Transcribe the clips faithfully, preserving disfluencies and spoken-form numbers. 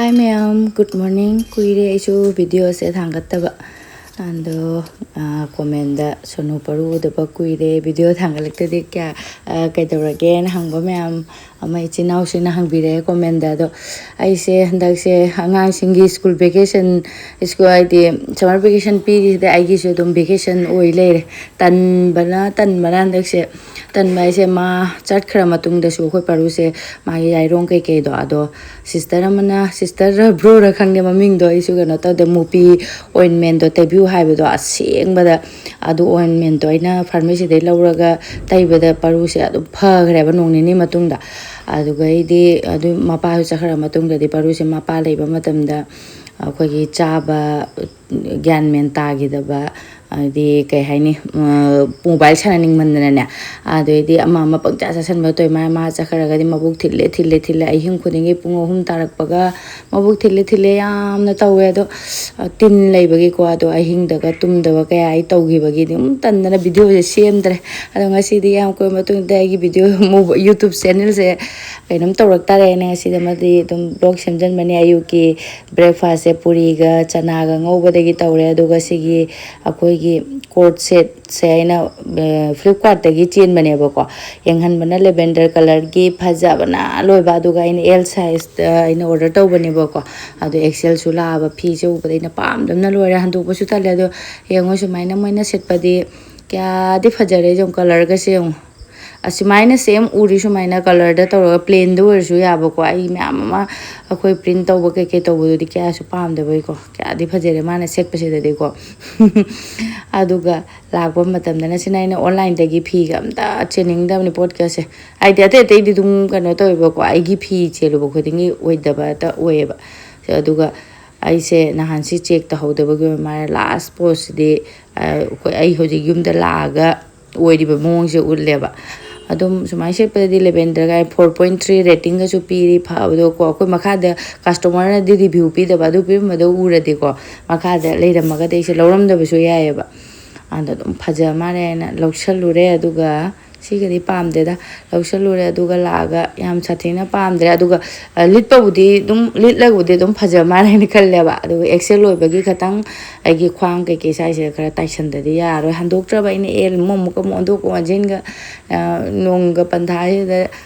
Hi ꯃꯌꯥꯝ, good morning. ꯀꯨꯏꯔꯦ ꯑꯩꯁꯨ ꯚꯤꯗꯤꯑꯣꯁꯦ ꯊꯥꯡꯒꯠꯇꯕ꯫ ꯑꯗꯣ ꯀꯣꯃꯦꯟꯗ "ꯁꯣꯅꯨ ꯄꯔꯨ ꯎꯗꯕ ꯀꯨꯏꯔꯦ, ꯚꯤꯗꯤꯑꯣ ꯊꯥꯡꯒꯠꯂꯛꯇꯗꯤ ꯀꯌꯥ ꯀꯩꯗꯧꯔꯒꯦꯅ" ꯍꯪꯕ ꯃꯌꯥꯝ ꯑꯃ ꯏꯆꯤꯟ ꯏꯅꯥꯎꯁꯤꯡꯅ ꯍꯪꯕꯤꯔꯛꯑꯦ ꯀꯣꯃꯦꯟꯗ꯫ ꯑꯗꯣ ꯑꯩꯁꯦ ꯍꯟꯗꯛꯁꯦ ꯑꯉꯥꯡꯁꯤꯡꯒꯤ ꯁ꯭ꯀꯨꯜ ꯚꯦꯀꯦꯁꯟ, ꯁ꯭ꯀꯨꯜ ꯍꯥꯏꯗꯤ ꯁꯝꯃꯔ ꯚꯦꯀꯦꯁꯟ ꯄꯤꯔꯤꯁꯤꯗ ꯑꯩꯒꯤꯁꯨ ꯑꯗꯨꯝ ꯚꯦꯀꯦꯁꯟ ꯑꯣꯏ ꯂꯩꯔꯦ꯫ ꯇꯟꯕꯅ ꯇꯟꯕꯅ ꯍꯟꯗꯛꯁꯦ꯫ ꯇꯟꯕ ꯍꯥꯏꯁꯦ, ꯃꯥ ꯆꯠꯈ꯭ꯔ ꯃꯇꯨꯡꯗꯁꯨ ꯑꯩꯈꯣꯏ ꯄꯔꯨꯁꯦ ꯃꯥꯒꯤ ꯌꯥꯏꯔꯣꯡ ꯀꯩꯀꯩꯗꯣ, ꯑꯗꯣ ꯁꯤꯁꯇꯔ ꯑꯃꯅ, ꯁꯤꯁꯇꯔꯔ ꯕ꯭ꯔꯣꯔ ꯈꯪꯗꯦ, ꯃꯃꯤꯡꯗꯣ ꯑꯩꯁꯨ ꯀꯩꯅꯣ ꯇꯧꯗꯦ, ꯃꯨꯄꯤ ꯑꯣꯏꯟꯃꯦꯟꯗꯣ ꯇꯩꯕꯤꯌꯨ ꯍꯥꯏꯕꯗꯣ, ꯑꯁꯦꯡꯕꯗ ꯑꯗꯨ ꯑꯣꯏꯟꯃꯦꯟꯗꯣ ꯑꯩꯅ ꯐꯥꯔꯃꯥꯁꯤꯗꯩ ꯂꯧꯔꯒ ꯇꯩꯕꯗ ꯄꯔꯨꯁꯦ ꯑꯗꯨꯝ ꯐꯈ꯭ꯔꯦꯕ ꯅꯣꯡ ꯅꯤꯅꯤ ꯃꯇꯨꯡꯗ꯫ ꯑꯗꯨꯒꯩꯗꯤ ꯑꯗꯨ ꯃꯄꯥꯁꯨ ꯆꯠꯈ꯭ꯔ ꯃꯇꯨꯡꯗꯗꯤ ꯄꯔꯨꯁꯦ ꯃꯄꯥ ꯂꯩꯕ ꯃꯇꯝꯗ ꯑꯩꯈꯣꯏꯒꯤ ꯆꯥꯕ ꯒ꯭ꯌꯥꯟ ꯃꯦꯟ ꯇꯥꯈꯤꯗꯕ, ꯍꯥꯏꯗꯤ ꯀꯩ ꯍꯥꯏꯅꯤ, ꯃꯣꯕꯥꯏꯜ ꯁꯥꯟꯅꯅꯤꯡꯃꯟꯗꯅꯅꯦ, ꯑꯗꯩꯗꯤ ꯑꯃ ꯑꯃ ꯄꯪꯆꯥ ꯆꯥꯁꯤꯟꯕ ꯇꯧꯏ꯫ ꯃꯥ ꯃꯥ ꯆꯠꯈ꯭ꯔꯒꯗꯤ ꯃꯕꯨꯛ ꯊꯤꯜꯂꯦ ꯊꯤꯜꯂꯦ ꯊꯤꯜꯂꯦ, ꯑꯍꯤꯡ ꯈꯨꯗꯤꯡꯒꯤ ꯄꯨꯡ ꯑꯍꯨꯝ ꯇꯥꯔꯛꯄꯒ ꯃꯕꯨꯛ ꯊꯤꯜꯂꯦ ꯊꯤꯜꯂꯦ ꯌꯥꯝꯅ ꯇꯧꯋꯦ꯫ ꯑꯗꯣ ꯇꯤꯟ ꯂꯩꯕꯒꯤꯀꯣ, ꯑꯗꯣ ꯑꯍꯤꯡꯗꯒ ꯇꯨꯝꯗꯕ ꯀꯌꯥ ꯑꯩ ꯇꯧꯈꯤꯕꯒꯤ ꯑꯗꯨꯝ ꯇꯟꯗꯅ ꯚꯤꯗꯤꯑꯣꯁꯦ ꯁꯦꯝꯗ꯭ꯔꯦ꯫ ꯑꯗꯣ ꯉꯁꯤꯗꯤ ꯌꯥꯝ ꯀꯨꯏꯔ ꯃꯇꯨꯡꯗ ꯑꯩꯒꯤ ꯚꯤꯗꯤꯑꯣ ꯌꯨꯇ꯭ꯌꯨꯕ ꯆꯦꯅꯦꯜꯁꯦ ꯀꯩꯅꯣꯝ ꯇꯧꯔꯛ ꯇꯥꯔꯦꯅ ꯉꯁꯤꯗꯤ ꯑꯃꯗꯤ ꯑꯗꯨꯝ ꯕ꯭ꯂꯣꯒ ꯁꯦꯝꯖꯤꯟꯕꯅꯦ꯫ ꯑꯌꯨꯛꯀꯤ ꯕ꯭ꯔꯦꯛꯐꯥꯁꯁꯦ ꯄꯨꯔꯤꯒ ꯆꯅꯥꯒ ꯉꯧꯕꯗꯒꯤ ꯇꯧꯔꯦ꯫ ꯑꯗꯨꯒ ꯁꯤꯒꯤ ꯑꯩꯈꯣꯏꯒꯤ ꯀꯣꯔꯠ ꯁꯦꯠꯁꯦ ꯑꯩꯅ ꯐ꯭ꯂꯤꯞꯀꯥꯔꯠꯇꯒꯤ ꯆꯦꯟꯕꯅꯦꯕꯀꯣ꯫ ꯌꯦꯡꯍꯟꯕꯅ ꯂꯦꯚꯦꯟꯗꯔ ꯀꯂꯔꯒꯤ ꯐꯖꯕꯅ ꯂꯣꯏꯕ꯫ ꯑꯗꯨꯒ ꯑꯩꯅ ꯑꯦꯜ ꯁꯥꯏꯖꯇ ꯑꯩꯅ ꯑꯣꯔꯗꯔ ꯇꯧꯕꯅꯦꯕꯀꯣ꯫ ꯑꯗꯣ ꯑꯦꯛꯁꯦꯜꯁꯨ ꯂꯥꯛꯑꯕ꯫ ꯐꯤꯁꯦ ꯎꯕꯗ ꯑꯩꯅ ꯄꯥꯝꯗꯕꯅ ꯂꯣꯏꯔꯦ꯫ ꯍꯟꯗꯣꯛꯄꯁꯨ ꯇꯜꯂꯦ꯫ ꯑꯗꯣ ꯌꯦꯡꯉꯣ, ꯁꯨꯃꯥꯏꯅ ꯃꯣꯏꯅ ꯁꯦꯠꯄꯗꯤ ꯀꯌꯥꯗꯤ ꯐꯖꯔꯦ꯫ ꯌꯦꯡꯉꯣ, ꯀꯂꯔꯒꯁꯦ ꯌꯦꯡꯉꯣ꯫ ꯑꯁꯨꯃꯥꯏꯅ ꯁꯦꯝ ꯎꯔꯤ, ꯁꯨꯃꯥꯏꯅ ꯀꯂꯔꯗ ꯇꯧꯔꯒ ꯄ꯭ꯂꯦꯟꯗ ꯑꯣꯏꯔꯁꯨ ꯌꯥꯕꯀꯣ꯫ ꯑꯩ ꯃꯌꯥꯝ ꯑꯃ ꯑꯩꯈꯣꯏ ꯄ꯭ꯔꯤꯟ ꯇꯧꯕ ꯀꯩꯀꯩ ꯇꯧꯕꯗꯨꯗꯤ ꯀꯌꯥꯁꯨ ꯄꯥꯝꯗꯕꯩꯀꯣ꯫ ꯀꯌꯥꯗꯤ ꯐꯖꯔꯦ ꯃꯥꯅ ꯁꯦꯠꯄꯁꯤꯗꯗꯤꯀꯣ꯫ ꯑꯗꯨꯒ ꯂꯥꯛꯄ ꯃꯇꯝꯗꯅ ꯁꯤꯅ ꯑꯩꯅ ꯑꯣꯟꯂꯥꯏꯟꯗꯒꯤ ꯐꯤꯒ ꯑꯝꯇ ꯆꯦꯟꯅꯤꯡꯗꯕꯅꯤ, ꯄꯣꯠꯀꯁꯦ꯫ ꯍꯥꯏꯗꯤ ꯑꯇꯩ ꯑꯇꯩꯗꯤ ꯑꯗꯨꯝ ꯀꯩꯅꯣ ꯇꯧꯋꯦꯕꯀꯣ, ꯑꯩꯒꯤ ꯐꯤ ꯆꯦꯜꯂꯨꯕ ꯈꯨꯗꯤꯡꯒꯤ ꯑꯣꯏꯗꯕꯇ ꯑꯣꯏꯌꯦꯕ꯫ ꯑꯗꯨꯒ ꯑꯩꯁꯦ ꯅꯍꯥꯟꯁꯤ ꯆꯦꯛ ꯇꯧꯍꯧꯗꯕꯒꯤ ꯑꯣꯏ ꯃꯥꯜꯂꯦ, ꯂꯥꯁ ꯄꯣꯁꯁꯤꯗꯤ ꯑꯩꯈꯣꯏ, ꯑꯩ ꯍꯧꯖꯤꯛ ꯌꯨꯝꯗ ꯂꯥꯛꯑꯒ ꯑꯣꯏꯔꯤꯕ ꯃꯑꯣꯡꯁꯦ ꯎꯠꯂꯦꯕ꯫ ꯑꯗꯨꯝ ꯁꯨꯃꯥꯏꯅ ꯁꯦꯠꯄꯗꯗꯤ ꯂꯦꯕꯦꯟꯗꯔꯒꯥꯏ four point three ꯔꯦꯇꯤꯡꯒꯁꯨ ꯄꯤꯔꯤ꯫ ꯐꯕꯗꯣꯀꯣ, ꯑꯩꯈꯣꯏ ꯃꯈꯥꯗ ꯀꯁꯇꯃꯔꯅꯗꯤ ꯔꯤꯚ꯭ꯌꯨ ꯄꯤꯗꯕ, ꯑꯗꯨ ꯄꯤꯔꯝꯕꯗꯣ ꯎꯔꯗꯤꯀꯣ, ꯃꯈꯥꯗ ꯂꯩꯔꯝꯃꯒꯗꯤ ꯑꯩꯁꯦ ꯂꯧꯔꯝꯗꯕꯁꯨ ꯌꯥꯏꯑꯕ꯫ ꯑꯗꯣ ꯑꯗꯨꯝ ꯐꯖ ꯃꯥꯜꯂꯦ ꯍꯥꯏꯅ ꯂꯧꯁꯜꯂꯨꯔꯦ꯫ ꯑꯗꯨꯒ ꯁꯤꯒꯗꯤ ꯄꯥꯝꯗꯦꯗ꯫ ꯂꯧꯁꯜꯂꯨꯔꯦ, ꯑꯗꯨꯒ ꯂꯥꯛꯑꯒ ꯌꯥꯝ ꯁꯥꯊꯤꯅ ꯄꯥꯝꯗ꯭ꯔꯦ꯫ ꯑꯗꯨꯒ ꯑ, ꯂꯤꯠꯄꯕꯨꯗꯤ ꯑꯗꯨꯝ, ꯂꯤꯠꯂꯒꯕꯨꯗꯤ ꯑꯗꯨꯝ ꯐꯖ ꯃꯥꯜꯂꯦ ꯍꯥꯏꯅ ꯈꯜꯂꯦꯕ꯫ ꯑꯗꯨꯒ ꯑꯦꯛꯁꯦꯜ ꯑꯣꯏꯕꯒꯤ ꯈꯇꯪ ꯑꯩꯒꯤ ꯈ꯭ꯋꯥꯡ ꯀꯩꯀꯩ ꯁ꯭ꯋꯥꯏꯁꯤꯗ ꯈꯔ ꯇꯥꯏꯁꯟꯗꯗꯤ ꯌꯥꯔꯔꯣꯏ꯫ ꯍꯟꯗꯣꯛꯇ꯭ꯔꯕ ꯑꯩꯅ ꯑꯦ ꯑꯃꯨꯛ ꯑꯃꯨꯛꯀ ꯑꯃꯨꯛ ꯑꯣꯟꯊꯣꯛꯀ ꯑꯣꯟꯁꯤꯟꯒ, ꯑ, ꯅꯣꯡꯒ ꯄꯟꯊꯥꯁꯤꯗ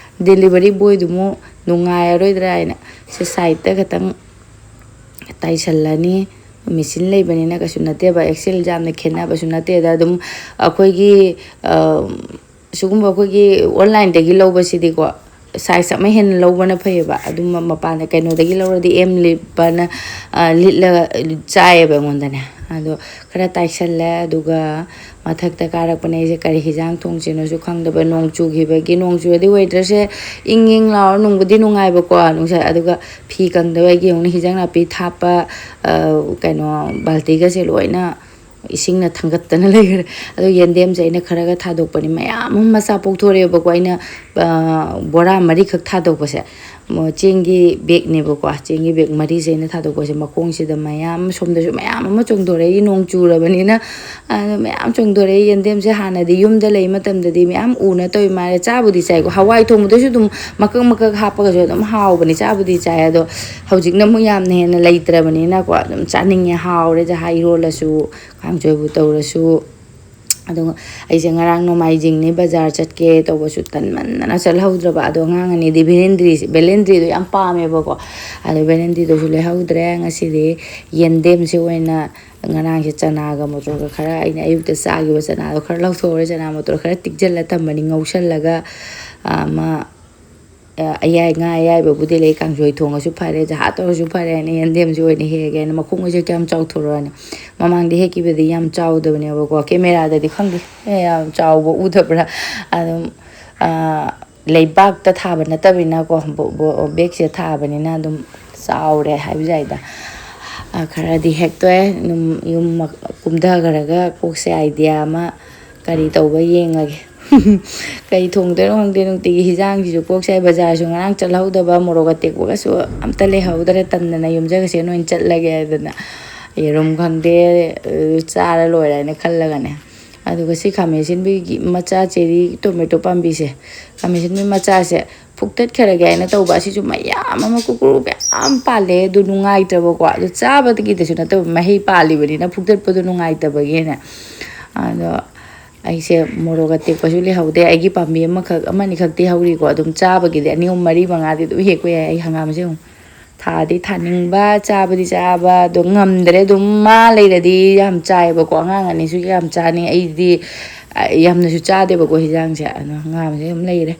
ꯗꯦꯂꯤꯚꯔꯤ ꯕꯣꯏꯗꯨꯃꯨꯛ ꯅꯨꯡꯉꯥꯏꯔꯔꯣꯏꯗ꯭ꯔꯥ ꯍꯥꯏꯅ ꯁꯤ ꯁꯥꯏꯠꯇ ꯈꯇꯪ ꯇꯥꯏꯁꯜꯂꯅꯤ꯫ ꯃꯦꯆꯤꯟ ꯂꯩꯕꯅꯤꯅ ꯀꯩꯁꯨ ꯅꯠꯇꯦꯕ, ꯑꯦꯛꯁꯦꯜ ꯌꯥꯝꯅ ꯈꯦꯠꯅꯕꯁꯨ ꯅꯠꯇꯦꯗ꯫ ꯑꯗꯨꯝ ꯑꯩꯈꯣꯏꯒꯤ, ꯑ, ꯁꯤꯒꯨꯝꯕ ꯑꯩꯈꯣꯏꯒꯤ ꯑꯣꯟꯂꯥꯏꯟꯗꯒꯤ ꯂꯧꯕꯁꯤꯗꯤꯀꯣ, ꯁꯥꯏꯖ ꯑꯃ ꯍꯦꯟꯅ ꯂꯧꯕꯅ ꯐꯩꯌꯦꯕ꯫ ꯑꯗꯨꯝ ꯃꯄꯥꯟꯗ ꯀꯩꯅꯣꯗꯒꯤ ꯂꯧꯔꯗꯤ ꯑꯦꯝ ꯂꯤꯠꯄꯅ, ꯑ, ꯂꯤꯠꯂꯒ ꯆꯥꯏꯌꯦꯕ ꯑꯩꯉꯣꯟꯗꯅꯦ꯫ ꯑꯗꯣ ꯈꯔ ꯇꯥꯏꯁꯜꯂꯦ, ꯑꯗꯨꯒ ꯃꯊꯛꯇ ꯀꯥꯔꯛꯄꯅꯦ꯫ ꯑꯩꯁꯦ ꯀꯔꯤ ꯍꯤꯟꯖꯥꯡ ꯊꯣꯡꯁꯤꯅꯣꯁꯨ ꯈꯪꯗꯕ, ꯅꯣꯡ ꯆꯨꯈꯤꯕꯒꯤ꯫ ꯅꯣꯡ ꯆꯨꯔꯗꯤ ꯋꯦꯗꯔꯁꯦ ꯏꯪ ꯏꯪ ꯂꯥꯎꯔ ꯅꯨꯡꯕꯨꯗꯤ ꯅꯨꯡꯉꯥꯏꯕꯀꯣ, ꯅꯨꯡꯁꯥ, ꯑꯗꯨꯒ ꯐꯤ ꯀꯪꯗꯕꯒꯤ ꯑꯃꯨꯛꯅ ꯍꯤꯟꯖꯥꯡ ꯅꯥꯄꯤ ꯊꯥꯞꯄ, ꯑ, ꯀꯩꯅꯣ, ꯕꯥꯜꯇꯤꯒꯁꯦ ꯂꯣꯏꯅ ꯏꯁꯤꯡꯅ ꯊꯥꯡꯒꯠꯇꯅ ꯂꯩꯈ꯭ꯔꯦ꯫ ꯑꯗꯣ ꯌꯦꯟꯗꯦꯝꯁꯦ ꯑꯩꯅ ꯈꯔꯒ ꯊꯥꯗꯣꯛꯄꯅꯤ, ꯃꯌꯥꯝ ꯑꯃ ꯃꯆꯥ ꯄꯣꯛꯊꯣꯔꯛꯑꯦꯕꯀꯣ꯫ ꯑꯩꯅ, ꯑ, ꯕꯣꯔꯥ ꯃꯔꯤꯈꯛ ꯊꯥꯗꯣꯛꯄꯁꯦ, ꯃ-, ꯆꯦꯡꯒꯤ ꯕꯦꯒꯅꯦꯕꯀꯣ꯫ ꯆꯦꯡꯒꯤ ꯕꯦꯒ ꯃꯔꯤꯁꯦ ꯑꯩꯅ ꯊꯥꯗꯣꯛꯄꯁꯦ, ꯃꯈꯣꯡꯁꯤꯗ ꯃꯌꯥꯝ, ꯁꯣꯝꯗꯁꯨ ꯃꯌꯥꯝ ꯑꯃ ꯆꯣꯡꯊꯣꯔꯛꯏ, ꯅꯣꯡ ꯆꯨꯔꯕꯅꯤꯅ꯫ ꯑꯗꯣ ꯃꯌꯥꯝ ꯆꯣꯡꯊꯣꯔꯛꯏ꯫ ꯌꯦꯟꯗꯦꯝꯁꯦ ꯍꯥꯟꯅꯗꯤ ꯌꯨꯝꯗ ꯂꯩ ꯃꯇꯝꯗꯗꯤ ꯃꯌꯥꯝ ꯎꯅ ꯇꯧꯏ ꯃꯥꯜꯂꯦ, ꯆꯥꯕꯨꯗꯤ ꯆꯥꯏꯀꯣ꯫ ꯍꯋꯥꯏ ꯊꯣꯡꯕꯗꯁꯨ ꯑꯗꯨꯝ ꯃꯀꯛ ꯃꯀꯛ ꯍꯥꯞꯄꯒꯁꯨ ꯑꯗꯨꯝ ꯍꯥꯎꯕꯅꯤ, ꯆꯥꯕꯨꯗꯤ ꯆꯥꯏ꯫ ꯑꯗꯣ ꯍꯧꯖꯤꯛꯅ ꯑꯃꯨꯛ ꯌꯥꯝꯅ ꯍꯦꯟꯅ ꯂꯩꯇ꯭ꯔꯕꯅꯤꯅꯀꯣ, ꯑꯗꯨꯝ ꯆꯥꯅꯤꯡꯉꯦ, ꯍꯥꯎꯔꯦ꯫ ꯖꯍꯥ ꯏꯔꯣꯜꯂꯁꯨ, ꯀꯥꯡꯁꯣꯏꯕꯨ ꯇꯧꯔꯁꯨ꯫ ꯑꯗꯨꯒ ꯑꯩꯁꯦ ꯉꯔꯥꯡ ꯅꯣꯡꯃꯥꯏꯖꯤꯡꯅꯤ, ꯕꯖꯥꯔ ꯆꯠꯀꯦ ꯇꯧꯕꯁꯨ ꯇꯟꯃꯟꯗꯅ ꯆꯠꯍꯧꯗ꯭ꯔꯕ꯫ ꯑꯗꯣ ꯑꯉꯥꯡ ꯑꯅꯤꯗꯤ ꯚꯦꯂꯦꯟꯗ꯭ꯔꯤꯁꯦ, ꯚꯦꯂꯦꯟꯗ꯭ꯔꯤꯗꯣ ꯌꯥꯝ ꯄꯥꯝꯃꯦꯕꯀꯣ꯫ ꯑꯗꯣ ꯚꯦꯂꯦꯟꯗ꯭ꯔꯤꯗꯨꯁꯨ ꯂꯩꯍꯧꯗ꯭ꯔꯦ꯫ ꯉꯁꯤꯗꯤ ꯌꯦꯟꯗꯦꯝꯁꯦ ꯑꯣꯏꯅ, ꯉꯔꯥꯡꯁꯦ ꯆꯅꯥꯒ ꯃꯣꯇꯣꯔꯒ ꯈꯔ, ꯑꯩꯅ ꯑꯌꯨꯛꯇ ꯆꯥꯈꯤꯕ ꯆꯅꯥꯗꯣ ꯈꯔ ꯂꯧꯊꯣꯛꯎꯔꯦ, ꯆꯅꯥ ꯃꯣꯇꯣꯔ ꯈꯔ ꯇꯤꯡꯁꯤꯜꯂ ꯊꯝꯕꯅꯤ, ꯉꯧꯁꯜꯂꯒ, ꯑꯃ, ꯑ, ꯑꯌꯥꯏ-, ꯉꯥ ꯑꯌꯥꯏꯕꯕꯨꯗꯤ ꯂꯩ, ꯀꯥꯡꯁꯣꯏ ꯊꯣꯡꯉꯁꯨ ꯐꯔꯦ, ꯖꯍꯥ ꯇꯧꯔꯁꯨ ꯐꯔꯦ ꯍꯥꯏꯅ ꯌꯦꯟꯗꯦꯝꯁꯦ ꯑꯣꯏꯅ ꯍꯦꯛꯑꯒꯦꯅ꯫ ꯃꯈꯣꯡꯒꯁꯦ ꯀꯌꯥꯝ ꯆꯥꯎꯊꯣꯔꯛꯑꯅꯤ꯫ ꯃꯃꯥꯡꯗ ꯍꯦꯛꯈꯤꯕꯗꯤ ꯌꯥꯝ ꯆꯥꯎꯗꯕꯅꯦꯕꯀꯣ, ꯀꯦꯃꯦꯔꯥꯗꯗꯤ ꯈꯪꯗꯦ, ꯑꯦ, ꯌꯥꯝ ꯆꯥꯎꯕ ꯎꯗꯕ꯭ꯔꯥ꯫ ꯑꯗꯨꯝ, ꯑ, ꯂꯩꯕꯥꯛꯇ ꯊꯥꯕ ꯅꯠꯇꯕꯅꯤꯅꯀꯣ, ꯕꯣ-, ꯕꯣ-, ꯕꯦꯛꯁꯤꯗ ꯊꯥꯕꯅꯤꯅ ꯑꯗꯨꯝ ꯆꯥꯎꯔꯦ ꯍꯥꯏꯕ ꯌꯥꯏꯗ꯫ ꯑ, ꯈꯔꯗꯤ ꯍꯦꯛꯇꯣꯛꯑꯦ꯫ ꯑꯗꯨꯝ ꯌꯨꯝ ꯃ-, ꯀꯨꯝꯊꯈ꯭ꯔꯒ ꯀꯣꯛꯁꯦ ꯑꯥꯏꯗꯤꯌꯥ ꯑꯃ ꯀꯔꯤ ꯇꯧꯕ ꯌꯦꯡꯉꯒꯦ꯫ ꯀꯩ ꯊꯣꯡꯗꯣꯏꯅꯣ ꯈꯪꯗꯦ꯫ ꯅꯨꯡꯇꯤꯒꯤ ꯍꯤꯟꯖꯥꯡꯁꯤꯁꯨ ꯀꯣꯛ ꯆꯥꯏ꯫ ꯕꯖꯥꯔꯁꯨ ꯉꯔꯥꯡ ꯆꯠꯍꯧꯗꯕ, ꯃꯣꯔꯣꯛ ꯑꯇꯦꯛꯄꯒꯁꯨ ꯑꯝꯇ ꯂꯩꯍꯧꯗ꯭ꯔꯦ꯫ ꯇꯟꯗꯅ ꯌꯨꯝꯖꯀꯩꯁ ꯑꯣꯏꯅ ꯆꯠꯂꯒꯦ ꯍꯥꯏꯗꯅ ꯌꯦꯔꯨꯝ ꯈꯪꯗꯦ, ꯑ, ꯆꯥꯔ ꯂꯣꯏꯔꯦ ꯍꯥꯏꯅ ꯈꯜꯂꯒꯅꯦ꯫ ꯑꯗꯨꯒ ꯁꯤ ꯈꯥꯃꯦꯟ ꯑꯁꯤꯟꯕꯤꯒꯤ ꯃꯆꯥ, ꯆꯦꯔꯤ ꯇꯣꯃꯦꯇꯣ ꯄꯥꯝꯕꯤꯁꯦ, ꯈꯥꯃꯦꯟ ꯑꯁꯤꯟꯕꯤ ꯃꯆꯥꯁꯦ ꯐꯨꯛꯇꯠꯈ꯭ꯔꯒꯦ ꯍꯥꯏꯅ ꯇꯧꯕ꯫ ꯑꯁꯤꯁꯨ ꯃꯌꯥꯝ ꯑꯃ ꯀꯨꯀꯨꯔꯨ ꯃꯌꯥꯝ ꯄꯥꯜꯂꯦ꯫ ꯑꯗꯨ ꯅꯨꯡꯉꯥꯏꯇ꯭ꯔꯕꯀꯣ, ꯑꯗꯨ ꯆꯥꯕꯗꯒꯤꯗꯁꯨ ꯅꯠꯇꯕ, ꯃꯍꯩ ꯄꯥꯜꯂꯤꯕꯅꯤꯅ ꯐꯨꯛꯇꯠꯄꯗꯣ ꯅꯨꯡꯉꯥꯏꯇꯕꯒꯤꯅꯦ꯫ ꯑꯗꯣ ꯑꯩꯁꯦ ꯃꯣꯔꯣꯛ ꯑꯇꯦꯛꯄꯁꯨ ꯂꯩꯍꯧꯗꯦ꯫ ꯑꯩꯒꯤ ꯄꯥꯝꯕꯤ ꯑꯃꯈꯛ, ꯑꯃꯅꯤꯈꯛꯇꯤ ꯍꯧꯔꯤꯀꯣ꯫ ꯑꯗꯨꯝ ꯆꯥꯕꯒꯤꯗꯤ ꯑꯅꯤ, ꯑꯍꯨꯝ, ꯃꯔꯤ, ꯃꯉꯥꯗꯤ ꯑꯗꯨꯝ ꯍꯦꯛꯄ ꯌꯥꯏ ꯑꯩ ꯍꯪꯒꯥꯝꯁꯦ ꯑꯃꯨꯛ꯫ ꯊꯥꯗꯤ ꯊꯥꯅꯤꯡꯕ, ꯆꯥꯕꯗꯤ ꯆꯥꯕ, ꯑꯗꯣ ꯉꯝꯗ꯭ꯔꯦ꯫ ꯑꯗꯨꯝ ꯃꯥ ꯂꯩꯔꯗꯤ ꯌꯥꯝ ꯆꯥꯏꯌꯦꯕꯀꯣ꯫ ꯑꯉꯥꯡ ꯑꯅꯤꯁꯨ ꯌꯥꯝ ꯆꯥꯅꯤ꯫ ꯑꯩꯗꯤ, ꯑ, ꯌꯥꯝꯅꯁꯨ ꯆꯥꯗꯦꯕꯀꯣ ꯍꯤꯟꯖꯥꯡꯁꯦ꯫ ꯑꯗꯣ ꯉꯥꯕꯁꯦ ꯑꯗꯨꯝ ꯂꯩꯔꯦ꯫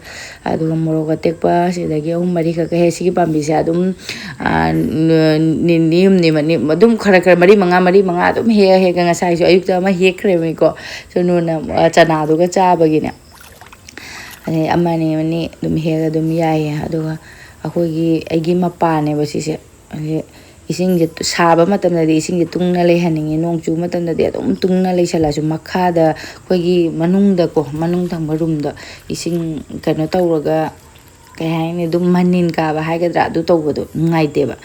ꯑꯗꯨꯒ ꯃꯣꯔꯣꯛ ꯑꯇꯦꯛꯄ ꯁꯤꯗꯒꯤ ꯑꯍꯨꯝ ꯃꯔꯤꯈꯛ ꯍꯦꯛ꯫ ꯁꯤꯒꯤ ꯄꯥꯝꯕꯤꯁꯦ ꯑꯗꯨꯝ, ꯑ, ꯅ-, ꯅꯤꯅꯤ ꯍꯨꯝꯅꯤ ꯃꯅꯤ-, ꯑꯗꯨꯝ ꯈꯔ ꯈꯔ ꯃꯔꯤ ꯃꯉꯥ, ꯃꯔꯤ ꯃꯉꯥ ꯑꯗꯨꯝ ꯍꯦꯛꯑ ꯍꯦꯛꯑ, ꯉꯁꯥꯏꯁꯨ ꯑꯌꯨꯛꯇ ꯑꯃ ꯍꯦꯛꯈ꯭ꯔꯦꯕꯀꯣ꯫ ꯁꯨꯅꯨꯅ, ꯑ, ꯆꯅꯥꯗꯨꯒ ꯆꯥꯕꯒꯤꯅꯦ꯫ ꯑꯗꯩ ꯑꯃꯅꯤ ꯑꯃꯅꯤ ꯑꯗꯨꯝ ꯍꯦꯛꯑꯒ ꯑꯗꯨꯝ ꯌꯥꯏꯌꯦ꯫ ꯑꯗꯨꯒ ꯑꯩꯈꯣꯏꯒꯤ, ꯑꯩꯒꯤ ꯃꯄꯥꯅꯦꯕ ꯁꯤꯁꯦ꯫ ꯑꯗꯩ ꯏꯁꯤꯡꯁꯦ ꯁꯥꯕ ꯃꯇꯝꯗꯗꯤ ꯏꯁꯤꯡꯁꯦ ꯇꯨꯡꯅ ꯂꯩꯍꯟꯅꯤꯡꯉꯤ, ꯅꯣꯡ ꯆꯨꯕ ꯃꯇꯝꯗꯗꯤ ꯑꯗꯨꯝ ꯇꯨꯡꯅ ꯂꯩꯁꯜꯂꯁꯨ ꯃꯈꯥꯗ ꯑꯩꯈꯣꯏꯒꯤ ꯃꯅꯨꯡꯗꯀꯣ, ꯃꯅꯨꯡ ꯊꯪꯕ ꯔꯨꯝꯗ ꯏꯁꯤꯡ ꯀꯩꯅꯣ ꯇꯧꯔꯒ, ꯀꯩ ꯍꯥꯏꯅꯤ, ꯑꯗꯨꯝ ꯃꯅꯤꯟ ꯀꯥꯕ ꯍꯥꯏꯒꯗ꯭ꯔꯥ, ꯑꯗꯨ ꯇꯧꯕꯗꯣ ꯅꯨꯡꯉꯥꯏꯇꯦꯕ꯫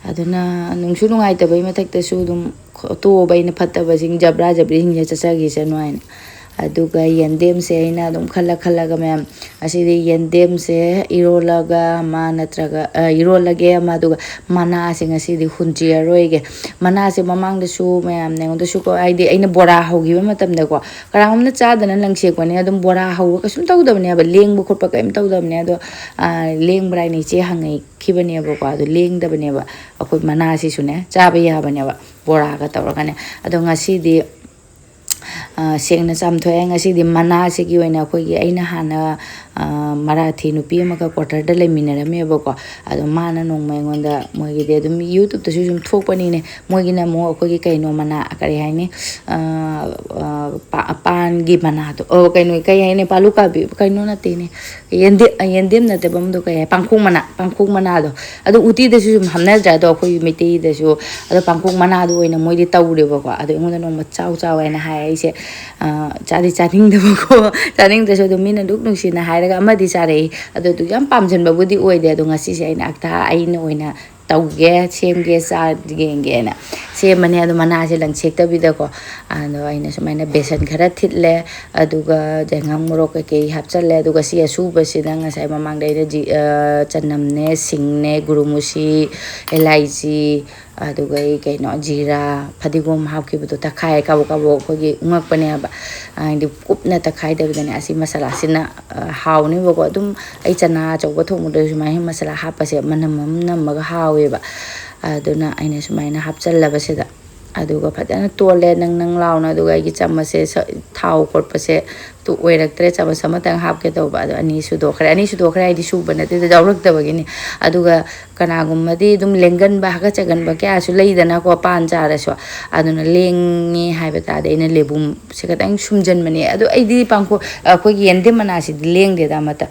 ꯑꯗꯨꯅ ꯅꯨꯡꯁꯨ ꯅꯨꯡꯉꯥꯏꯇꯕꯩ ꯃꯊꯛꯇꯁꯨ ꯑꯗꯨꯝ ꯇꯣꯛꯑꯕ ꯑꯩꯅ, ꯐꯠꯇꯕꯁꯤꯡ, ꯖꯕ꯭ꯔꯥ ꯖꯕ꯭ꯔꯤꯁꯤꯡꯁꯦ ꯆꯠꯆꯈꯤꯁꯅꯨ ꯍꯥꯏꯅ꯫ ꯑꯗꯨꯒ ꯌꯦꯟꯗꯦꯝꯁꯦ ꯑꯩꯅ ꯑꯗꯨꯝ ꯈꯜꯂ ꯈꯜꯂꯒ ꯃꯌꯥꯝ, ꯑꯁꯤꯗꯤ ꯌꯦꯟꯗꯦꯝꯁꯦ ꯏꯔꯣꯜꯂꯒ ꯑꯃ ꯅꯠꯇ꯭ꯔꯒ, ꯑ, ꯏꯔꯣꯜꯂꯒꯦ ꯑꯃ, ꯑꯗꯨꯒ ꯃꯅꯥꯁꯦ ꯉꯁꯤꯗꯤ ꯍꯨꯟꯖꯔꯔꯣꯏꯒꯦ꯫ ꯃꯅꯥꯁꯦ ꯃꯃꯥꯡꯗꯁꯨ ꯃꯌꯥꯝꯅ ꯑꯩꯉꯣꯟꯗꯁꯨꯀꯣ, ꯍꯥꯏꯗꯤ ꯑꯩꯅ ꯕꯣꯔꯥ ꯍꯧꯈꯤꯕ ꯃꯇꯝꯗꯀꯣ, ꯀꯅꯥꯒꯨꯝꯕꯅ ꯆꯥꯗꯅ ꯂꯪꯁꯦꯛꯄꯅꯤ꯫ ꯑꯗꯨꯝ ꯕꯣꯔꯥ ꯍꯧꯕ ꯀꯩꯁꯨꯝ ꯇꯧꯗꯕꯅꯦꯕ, ꯂꯦꯡꯕ ꯈꯣꯠꯄ ꯀꯔꯤꯝ ꯇꯧꯗꯕꯅꯦ꯫ ꯑꯗꯣ, ꯑ, ꯂꯦꯡꯕ꯭ꯔꯥ ꯍꯥꯏꯅ ꯏꯆꯦ ꯍꯪꯉꯛꯈꯤꯕꯅꯦꯕꯀꯣ꯫ ꯑꯗꯣ ꯂꯦꯡꯗꯕꯅꯦꯕ꯫ ꯑꯩꯈꯣꯏ ꯃꯅꯥꯁꯤꯁꯨꯅꯦ ꯆꯥꯕ ꯌꯥꯕꯅꯦꯕ, ꯕꯣꯔꯥꯒ ꯇꯧꯔꯒꯅꯦ꯫ ꯑꯗꯣ ꯉꯁꯤꯗꯤ, ꯑ, ꯁꯦꯡꯅ ꯆꯥꯝꯊꯣꯛꯑꯦ꯫ ꯉꯁꯤꯗꯤ ꯃꯅꯥꯁꯤꯒꯤ ꯑꯣꯏꯅ ꯑꯩꯈꯣꯏꯒꯤ, ꯑꯩꯅ ꯍꯥꯟꯅ, ꯑ, ꯃꯔꯥꯊꯤ ꯅꯨꯄꯤ ꯑꯃꯒ ꯀ꯭ꯋꯥꯇꯔꯗ ꯂꯩꯃꯤꯟꯅꯔꯝꯃꯦꯕꯀꯣ꯫ ꯑꯗꯣ ꯃꯥꯅ ꯅꯣꯡꯃ ꯑꯩꯉꯣꯟꯗ, ꯃꯣꯏꯒꯤꯗꯤ ꯑꯗꯨꯝ YouTube-ꯇꯁꯨ ꯁꯨꯝ ꯊꯣꯛꯄꯅꯤꯅꯦ, ꯃꯣꯏꯒꯤꯅ ꯑꯃꯨꯛ ꯑꯩꯈꯣꯏꯒꯤ ꯀꯩꯅꯣ ꯃꯅꯥ, ꯀꯔꯤ ꯍꯥꯏꯅꯤ, ꯑ, ꯑ, ꯄꯥ-, ꯄꯥꯟꯒꯤ ꯃꯅꯥꯗꯣ, ꯑꯣ, ꯀꯩꯅꯣ, ꯀꯩ ꯍꯥꯏꯅꯤ, ꯄꯥꯂꯨ ꯀꯥꯕꯤ, ꯀꯩꯅꯣ ꯅꯠꯇꯦꯅꯦ, ꯌꯦꯟꯗꯦꯝ, ꯌꯦꯟꯗꯦꯝ ꯅꯠꯇꯦꯕ ꯑꯃꯗꯣ, ꯀꯩ ꯍꯥꯏ, ꯄꯥꯡꯈꯣꯛ ꯃꯅꯥ, ꯄꯥꯡꯈꯣꯛ ꯃꯅꯥꯗꯣ꯫ ꯑꯗꯣ ꯎꯇꯤꯗꯁꯨ ꯁꯨꯝ ꯍꯥꯞꯅꯗ꯭ꯔꯥ? ꯑꯗꯣ ꯑꯩꯈꯣꯏ ꯃꯩꯇꯩꯗꯁꯨ ꯑꯗꯣ ꯄꯥꯡꯈꯣꯛ ꯃꯅꯥꯗꯣ ꯑꯣꯏꯅ ꯃꯣꯏꯗꯤ ꯇꯧꯔꯦꯕꯀꯣ꯫ ꯑꯗꯣ ꯑꯩꯉꯣꯟꯗ ꯅꯣꯡꯃ ꯆꯥꯎ ꯆꯥꯎ ꯍꯥꯏꯅ ꯍꯥꯏ꯫ ꯑꯩꯁꯦ, ꯑ, ꯆꯥꯗꯤ ꯆꯥꯅꯤꯡꯗꯕꯀꯣ꯫ ꯆꯥꯅꯤꯡꯗ꯭ꯔꯁꯨ ꯑꯗꯨꯝ ꯃꯤꯅ ꯑꯗꯨꯛ ꯅꯨꯡꯁꯤꯅ ꯍꯥꯏꯔꯒ ꯑꯃꯗꯤ ꯆꯥꯔꯛꯏ꯫ ꯑꯗꯣ ꯑꯗꯨ ꯌꯥꯝ ꯄꯥꯝꯖꯟꯕꯕꯨꯗꯤ ꯑꯣꯏꯗꯦ꯫ ꯑꯗꯣ ꯉꯁꯤꯁꯦ ꯑꯩꯅ ꯑꯛꯊꯥ ꯑꯩꯅ ꯑꯣꯏꯅ ꯇꯧꯒꯦ, ꯁꯦꯝꯒꯦ, ꯆꯥ ꯌꯦꯡꯒꯦꯅ ꯁꯦꯝꯕꯅꯦ꯫ ꯑꯗꯣ ꯃꯅꯥꯁꯦ ꯂꯪꯁꯦꯛꯇꯕꯤꯗꯀꯣ, ꯑꯗꯣ ꯑꯩꯅ ꯁꯨꯃꯥꯏꯅ ꯕꯦꯁꯟ ꯈꯔ ꯊꯤꯠꯂꯦ, ꯑꯗꯨꯒ ꯌꯥꯏꯉꯪ, ꯃꯣꯔꯣꯛ ꯀꯩꯀꯩ ꯍꯥꯞꯆꯜꯂꯦ꯫ ꯑꯗꯨꯒ ꯁꯤ ꯑꯁꯨꯕꯁꯤꯗ ꯉꯁꯥꯏ ꯃꯃꯥꯡꯗ ꯑꯩꯅ ꯖꯤ-, ꯑ, ꯆꯅꯝꯅꯦ, ꯁꯤꯡꯅꯦ, ꯒꯨꯔꯨꯃꯨꯁꯤ, ꯏꯂꯥꯏꯆꯤ, ꯑꯗꯨꯒ ꯑꯩ ꯀꯩꯅꯣ, ꯖꯤꯔꯥ, ꯐꯗꯤꯒꯣꯝ ꯍꯥꯞꯈꯤꯕꯗꯣ ꯇꯛꯈꯥꯏ ꯀꯥꯕꯣꯛ ꯀꯥꯕꯣꯛ ꯑꯩꯈꯣꯏꯒꯤ ꯎꯪꯉꯛꯄꯅꯦꯕ꯫ ꯍꯥꯏꯗꯤ ꯀꯨꯞꯅ ꯇꯛꯈꯥꯏꯗꯕꯤꯗꯅꯦ꯫ ꯑꯁꯤ ꯃꯁꯥꯂꯥꯁꯤꯅ, ꯑ, ꯍꯥꯎꯅꯦꯕꯀꯣ꯫ ꯑꯗꯨꯝ ꯑꯩ ꯆꯅꯥ ꯑꯆꯧꯕ ꯊꯣꯡꯕꯗꯁꯨ ꯁꯨꯃꯥꯏꯅ ꯃꯁꯥꯂꯥ ꯍꯥꯞꯄꯁꯦ ꯃꯅꯝ ꯑꯃ ꯅꯝꯃꯒ ꯍꯥꯎꯋꯦꯕ꯫ ꯑꯗꯨꯅ ꯑꯩꯅ ꯁꯨꯃꯥꯏꯅ ꯍꯥꯞꯆꯜꯂꯕꯁꯤꯗ, ꯑꯗꯨꯒ ꯐꯖꯅ ꯇꯣꯠꯂꯦ ꯅꯪ ꯅꯪ ꯂꯥꯎꯅ꯫ ꯑꯗꯨꯒ ꯑꯩꯒꯤ ꯆꯥꯃꯁꯁꯦ ꯁ-, ꯊꯥꯎ ꯀꯣꯠꯄꯁꯦ ꯇꯨ ꯑꯣꯏꯔꯛꯇ꯭ꯔꯦ, ꯆꯥꯃꯁ ꯑꯃꯇꯪ ꯍꯥꯞꯀꯦ ꯇꯧꯕ꯫ ꯑꯗꯣ ꯑꯅꯤ ꯁꯨꯗꯣꯛꯈ꯭ꯔꯦ꯫ ꯑꯅꯤ ꯁꯨꯗꯣꯛꯈ꯭ꯔꯦ ꯍꯥꯏꯗꯤ ꯁꯨꯕ ꯅꯠꯇꯦꯗ, ꯌꯥꯎꯔꯛꯇꯕꯒꯤꯅꯤ꯫ ꯑꯗꯨꯒ ꯀꯅꯥꯒꯨꯝꯕꯗꯤ ꯑꯗꯨꯝ ꯂꯦꯡꯒꯟꯕ, ꯍꯥꯀꯠꯆꯒꯟꯕ ꯀꯌꯥꯁꯨ ꯂꯩꯗꯅꯀꯣ, ꯄꯥꯟ ꯆꯥꯔꯁꯨ꯫ ꯑꯗꯨꯅ ꯂꯦꯡꯉꯦ ꯍꯥꯏꯕ ꯇꯥꯔꯗꯤ ꯑꯩꯅ ꯂꯦꯕꯨꯁꯦ ꯈꯤꯇꯪ ꯁꯨꯝꯖꯟꯕꯅꯦ꯫ ꯑꯗꯣ ꯑꯩꯗꯤ ꯄꯥꯡꯈꯣ-, ꯑꯩꯈꯣꯏꯒꯤ ꯌꯦꯟꯗꯦꯝ ꯃꯅꯥꯁꯤꯗꯤ ꯂꯦꯡꯗꯦꯗ ꯑꯃꯠꯇ꯫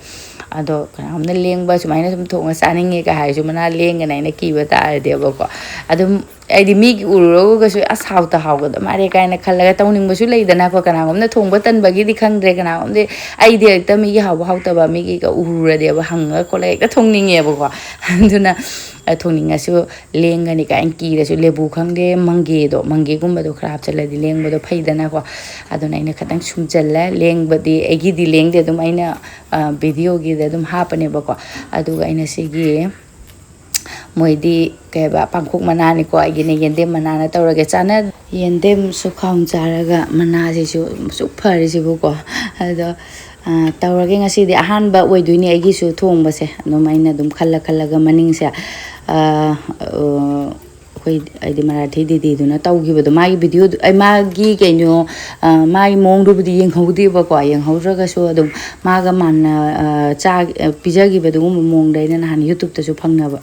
ꯑꯗꯣ ꯀꯅꯥꯒꯨꯝꯕꯅ ꯂꯦꯡꯕ, ꯁꯨꯃꯥꯏꯅ ꯁꯨꯝ ꯊꯣꯡꯉ ꯆꯥꯅꯤꯡꯉꯦꯒ ꯍꯥꯏꯔꯁꯨ ꯃꯅꯥ ꯂꯦꯡꯒꯅꯤ ꯍꯥꯏꯅ ꯀꯤꯕ ꯇꯥꯔꯗꯤꯕꯀꯣ꯫ ꯑꯗꯨꯝ ꯍꯥꯏꯗꯤ ꯃꯤꯒꯤ ꯎꯔꯨꯔꯒꯁꯨ "ꯑꯁ, ꯍꯥꯎꯇ ꯍꯥꯎꯒꯗ ꯃꯥꯜꯂꯦ" ꯀꯥꯏꯅ ꯈꯜꯂꯒ ꯇꯧꯅꯤꯡꯕꯁꯨ ꯂꯩꯗꯅꯀꯣ꯫ ꯀꯅꯥꯒꯨꯝꯕꯅ ꯊꯣꯡꯕ ꯇꯟꯕꯒꯤꯗꯤ ꯈꯪꯗ꯭ꯔꯦ, ꯀꯅꯥꯒꯨꯝꯕꯗꯤ ꯑꯩꯗꯤ ꯍꯦꯛꯇ ꯃꯤꯒꯤ ꯍꯥꯎꯕ ꯍꯥꯎꯇꯕ ꯃꯤꯒꯤꯒ ꯎꯔꯨꯔꯗꯤꯕ ꯍꯪꯉꯒ ꯈꯣꯠꯂꯒ ꯍꯦꯛꯇ ꯊꯣꯡꯅꯤꯡꯉꯦꯕꯀꯣ꯫ ꯑꯗꯨꯅ, ꯑ, ꯊꯣꯡꯅꯤꯡꯉꯁꯨ ꯂꯦꯡꯒꯅꯤ ꯀꯥꯏꯅ ꯀꯤꯔꯁꯨ ꯂꯦꯕꯨ ꯈꯪꯗꯦ, ꯃꯪꯒꯦꯗꯣ, ꯃꯪꯒꯦꯒꯨꯝꯕꯗꯣ ꯈꯔ ꯍꯥꯞꯆꯤꯜꯂꯗꯤ ꯂꯦꯡꯕꯗꯣ ꯐꯩꯗꯅꯀꯣ꯫ ꯑꯗꯨꯅ ꯑꯩꯅ ꯈꯤꯇꯪ ꯁꯨꯝꯖꯜꯂꯦ꯫ ꯂꯦꯡꯕꯗꯤ ꯑꯩꯒꯤꯗꯤ ꯂꯦꯡꯗꯦ, ꯑꯗꯨꯝ ꯑꯩꯅ, ꯑ, ꯚꯤꯗꯤꯑꯣꯒꯤꯗ ꯑꯗꯨꯝ ꯍꯥꯞꯄꯅꯦꯕꯀꯣ꯫ ꯑꯗꯨꯒ ꯑꯩꯅ ꯁꯤꯒꯤ ꯃꯣꯏꯗꯤ ꯀꯩ ꯍꯥꯏꯕ, ꯄꯥꯡꯈꯣꯛ ꯃꯅꯥꯅꯤꯀꯣ, ꯑꯩꯒꯤꯅ ꯌꯦꯟꯗꯦꯝ ꯃꯅꯥꯅ ꯇꯧꯔꯒꯦ꯫ ꯆꯥꯅ-, ꯌꯦꯟꯗꯦꯝ ꯁꯨꯈꯥꯎ ꯆꯥꯔꯒ ꯃꯅꯥꯁꯤꯁꯨ ꯑꯁꯨꯛ ꯐꯔꯤꯁꯤꯕꯨꯀꯣ꯫ ꯑꯗꯣ, ꯑ, ꯇꯧꯔꯒꯦ꯫ ꯉꯁꯤꯗꯤ ꯑꯍꯥꯟꯕ ꯑꯣꯏꯗꯣꯏꯅꯦ ꯑꯩꯒꯤꯁꯨ ꯊꯣꯡꯕꯁꯦ꯫ ꯑꯗꯨꯝ ꯑꯩꯅ ꯑꯗꯨꯝ ꯈꯜꯂ ꯈꯜꯂꯒ ꯃꯅꯤꯡꯁꯦ, ꯑ, ꯑ, ꯑꯩꯈꯣꯏ, ꯍꯥꯏꯗꯤ ꯃꯔꯥꯊꯤ ꯗꯤꯗꯤꯗꯨꯅ ꯇꯧꯈꯤꯕꯗꯣ, ꯃꯥꯒꯤ ꯚꯤꯗꯤꯑꯣꯗꯨ, ꯑꯩ, ꯃꯥꯒꯤ ꯀꯩꯅꯣ, ꯑ, ꯃꯥꯒꯤ ꯃꯑꯣꯡꯗꯨꯕꯨꯗꯤ ꯌꯦꯡꯍꯧꯗꯦꯕꯀꯣ꯫ ꯌꯦꯡꯍꯧꯗ꯭ꯔꯒꯁꯨ ꯑꯗꯨꯝ ꯃꯥꯒ ꯃꯥꯟꯅ, ꯑ, ꯆꯥ-, ꯑ, ꯄꯤꯖꯈꯤꯕ ꯑꯗꯨꯒꯨꯝꯕ ꯃꯑꯣꯡꯗ ꯑꯩꯅ ꯅꯍꯥꯟ YouTube-ꯇꯁꯨ ꯐꯪꯅꯕ꯫